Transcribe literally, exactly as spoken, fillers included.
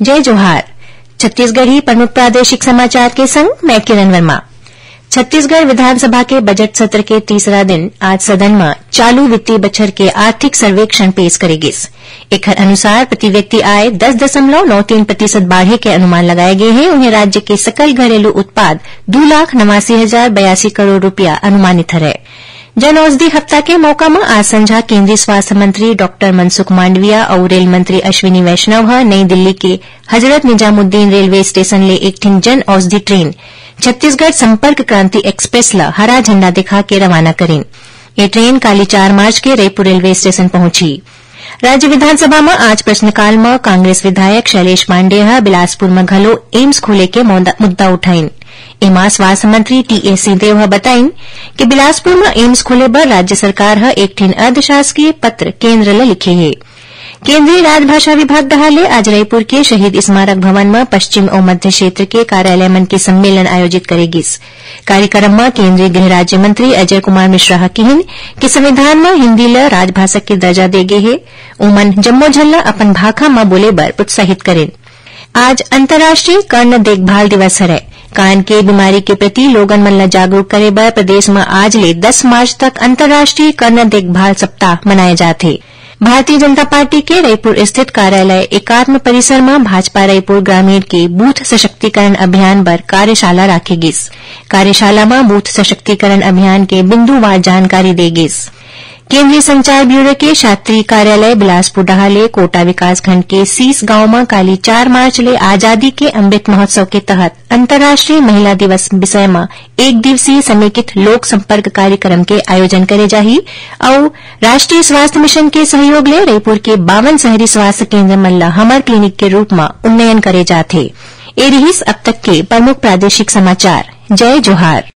जय जोहार। छत्तीसगढ़ी प्रमुख प्रादेशिक समाचार के संग मैं किरण वर्मा। छत्तीसगढ़ विधानसभा के बजट सत्र के तीसरा दिन आज सदन म चालू वित्तीय बछर के आर्थिक सर्वेक्षण पेश करे गिस। एखर अनुसार प्रति व्यक्ति आय दस दशमलव नौ तीन प्रतिशत बाढ़े के अनुमान लगाए गे हे। उहें, राज्य के सकल घरेलू उत्पाद दू लाख नवासी हजार बयासी करोड़ रुपया अनुमानित हरय। जन औषधि हफ्ता के मौका म आज संझा केंद्रीय स्वास्थ्य मंत्री डॉक्टर मनसुख मांडविया अउ रेल मंत्री अश्विनी वैष्णव ह नई दिल्ली के हजरत निजामुद्दीन रेलवे स्टेशन ले एक ठिन जन औषधि ट्रेन छत्तीसगढ़ संपर्क क्रांति एक्सप्रेस ल हरा झंडा दिखा के रवाना करिन। ये ट्रेन काली चार मार्च के रईपुर रेलवे स्टेशन पहुंची। राज्य विधानसभा म आज प्रश्नकाल म कांग्रेस विधायक शैलेश पांडेय ह बिलासपुर म घलो एम्स खोले के मौदा-, मुद्दा उठाइन। एमा स्वास्थ्य मंत्री टीएस सिंहदेव ह बताइन कि बिलासपुर म एम्स खोले बर राज्य सरकार ह एक ठिन अर्धशासकीय पत्र केंद्र ल लिखे हे। केंद्रीय राजभाषा विभाग डहार ले आज रईपुर के शहीद स्मारक भवन म पश्चिम अउ मध्य क्षेत्र के कार्यालय मन के सम्मेलन आयोजित करे गिस। कार्यक्रम म केंद्रीय गृह राज्य मंत्री अजय कुमार मिश्रा ह किहिन कि संविधान म हिंदी ल राजभाषा के दर्जा दे गे हे, ओमन जम्मो झन ल अपन भाखा म बोले बर प्रोत्साहित करें। आज अंतर्राष्ट्रीय कर्ण देखभाल दिवस हरय। कान के बीमारी के प्रति लोगन मन ल जागरूक करे बर प्रदेश म आज ले दस मार्च तक अंतर्राष्ट्रीय कर्ण देखभाल सप्ताह मनाए जात हे। भारतीय जनता पार्टी के रईपुर स्थित कार्यालय एकात्म परिसर म भाजपा रईपुर ग्रामीण के बूथ सशक्तिकरण अभियान बर कार्यशाला राखे गिस। कार्यशाला म बूथ सशक्तिकरण अभियान के बिंदुवार जानकारी दे गिस। केंद्रीय संचार ब्यूरो के शास्त्रीय कार्यालय बिलासपुर डहार ले कोटा विकासखंड के सीस गांव म काली चार मार्च ले आजादी के अमृत महोत्सव के तहत अंतर्राष्ट्रीय महिला दिवस विषय म एक दिवसीय समेकित लोक संपर्क कार्यक्रम के आयोजन करे जाही अउ राष्ट्रीय स्वास्थ्य मिशन के सहयोग ले रईपुर के बावन शहरी स्वास्थ्य केंद्र मन ल हमर क्लिनिक के रूप म उन्नयन करे जात हे। ए रिहिस अब तक के प्रमुख प्रादेशिक समाचार। जय जोहार।